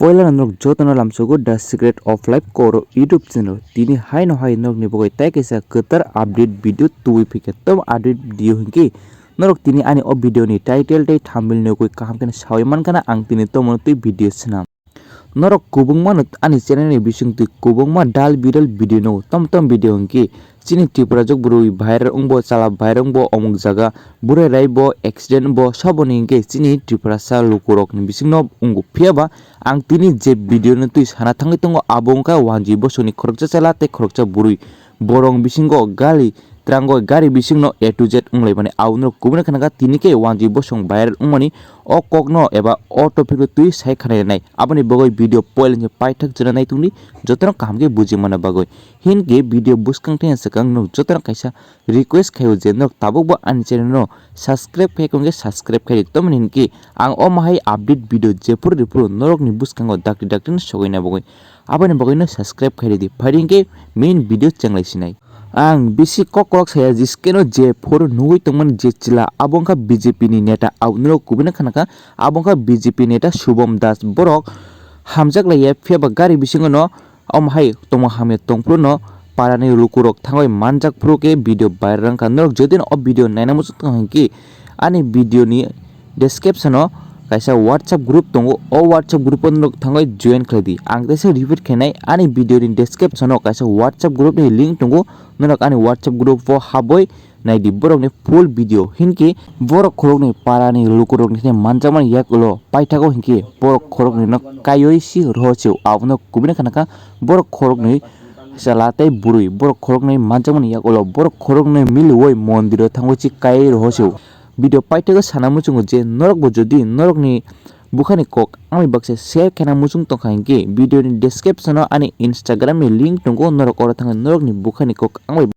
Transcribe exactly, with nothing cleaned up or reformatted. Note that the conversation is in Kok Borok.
Poila no norok jotono lamsogo The Secret of Life Koro YouTube channel. Tini haino hai norokni bagwi tai kaisa kwtal update video tubui phikha. Tom update video hinkhe norok tini ani o video ni title tei thumbnail nugwi kaham khe sawi mankha na ang tini tomoni twi video swnam. Norok kubungma no ani channel ni bising twi kubungma dal bidal video no tom tom video hinkhe chini Tripura jok bwrwi viral wngbo, chala viral wngbo, omuk jaga bwrwi rai bo accident bo soboni hinkhe chini Tripura sa lukurok ni bising no wngo. Phiya ba ang tini je video no twi sana thangwi tongo abo wngkha wanjwi bosongni khoroksa chala tei khoroksa bwrwi borok bisingo gali trango gari bisingno A to Z wnglaimani. Aboni kubuni khana kha tini khe wanjwi bosong viral wngmani o kokno eba o topic no twi sai khana nai. Aboni bagwi video poilani paithak jora nai tongdi jotono kaham khe buji mana bagwi. Hinkhe video bwskang thani swkang nwng jotono kaisa request khaio je norok tabukbo ani channel no subscribe khai khe subscribe khai di. Tomoni hinkhe ang o mahai update video jephuru riphuru norokni bwskango dakti dakti no sogwi na bagwi. Aboni bagwi no subscribe khai di. Phai di hinkhe main video chenglai sinai. Ang bisi kokrok saya je screen o je phuru nugwi tongmani je chwla abo wngkha B J P ni neta aboni kubuni khana kha abo wngkha B J P neta Shubham Das borok hamjak laiya phiya ba gari bisingo no omo hai tongma hamya tongphuru no parani lukurok thangwi manjak phuru khe video viral wngkha. Norok jodi no o video naina muchung tong hinkhe ani video ni description o kaisa WhatsApp group tongo, o WhatsApp group o norok thangwi join khlai di. Ang teisa repeat khainai ani video ni description o kaisa WhatsApp group ni link tongo, norok ani WhatsApp group o habwi nai di borok ni full video. Hinkhe borok khoroknwi parani lukurokni thani manjakmani yak ulo paithago hinkhe borok khoroknwi no kaiwi si rohor se o. Abono kubuni khana kha borok khoroknwi chala tei bwrwi borok khoroknwi manjakmani yak ulo borok khoroknwi miliwi mondiro thangwi si kaiwi rohor se o. Video paithago sana muchungo je norokbo jodi norokni bukhani kok angni baksa share khaina muchung tongkha hinkhe video ni description o ani Instagram ni link tongo, norok oro thangwi norokni bukhani kok angbai